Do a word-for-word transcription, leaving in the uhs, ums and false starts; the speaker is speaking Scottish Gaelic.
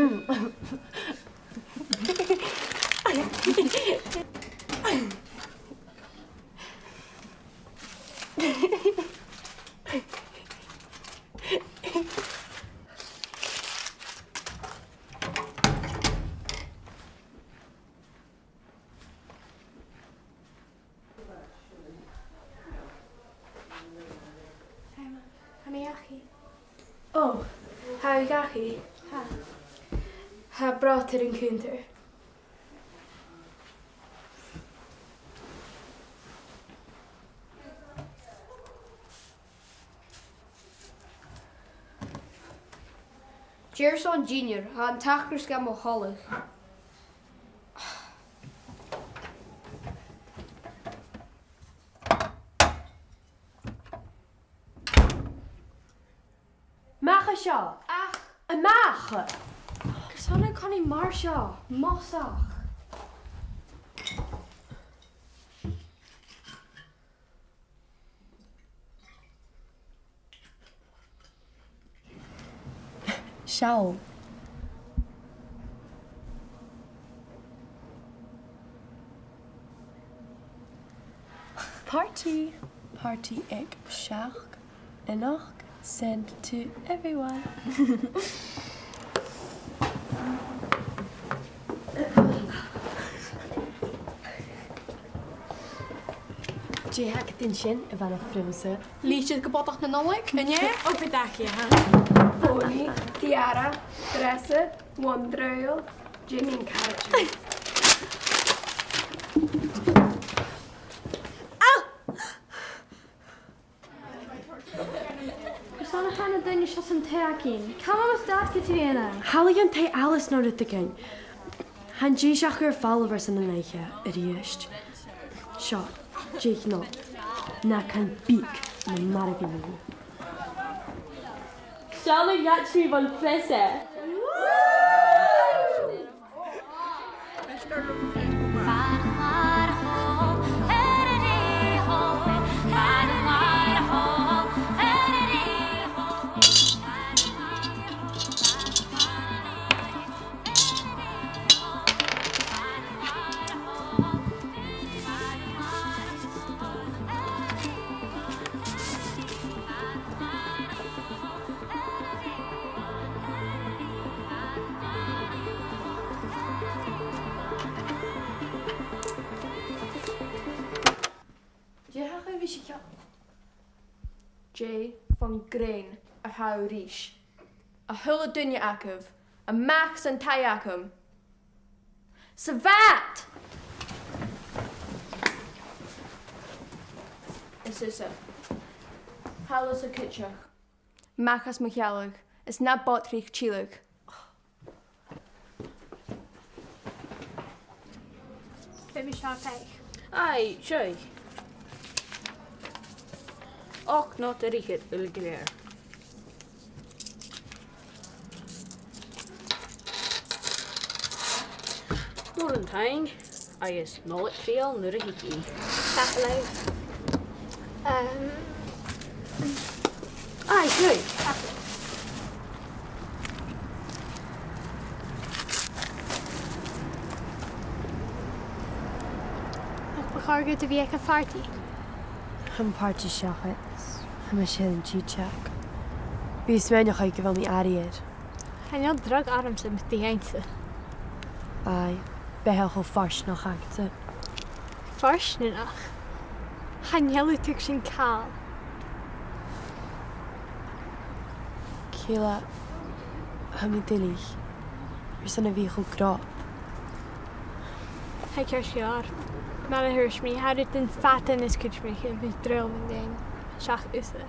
Em, tha mi dhachaigh. Ò, tha thu dhachaigh? Tha. Tha brot air an counter. Dè tha seo an-diugh, tha an t-acras gam thoirt a-mach. A-mach à seo! Ach! A-mach! Carson a tha thu a' coimhead mar seo? Mosach! Seall. Party, party aig seachd a-nochd, send to everyone. Dè th' agad an sin, a bhana-phrionnsa? Litir gu Bodach na Nollaig, an e? Ò, bidh dachaigh, ha? Pònaidh, tiara, dreasa, mòndrail, Jimmy an caraidean. Carson a tha na daoine seo san taigh againn? Càit am bu toigh leotha? Thalla dhan taigh Alice no rudeigin. Tha an dithis aca air falbh airson na h-oidhche a-rithist. Seo, dìreach no. Na can beag na mar a bhith. Seall an geatsaidh bhon phreasa. Dè tha thu a' ciallachadh? Dè fon ghrèin a tha thu ris? A h-uile duine agaibh, a-mach às an taigh agam! Sa bhad! Is thusa. Thalla 's a' cuideachd. A-mach às mo shealladh, is na bodhraich tilleadh. Feumaidh sinn feitheamh. Aidh, seo. Ochd not a dh'fhichead uile gu lèir. Mòran taing, agus Nollaig Bhrèagha nuair a thig i. Tapadh leibh. Ehm. Aidh, seo. Tapadh leibh. Ach bu chòir dhut a bhith aig a' phàrtaidh. Tha am pàrtaidh seachad. Tha mise air an t-sìde. Bidh smaoineachadh gu bheil mi airidh air. Chan eil dragh ormsa mus do dh'inns thu. Aidh, bidh e cho fortanach agad-sa. Fortanach? Chan eil thu a' tuigsinn càil. Ciamar a tha mi duilich airson a bhith cho grod? Tha e ceart gu leòr. Mar a thuirt mi, tha rudan fada nas cudromaiche a bhith a' dràibheadh mun deidhinn, seach thusa.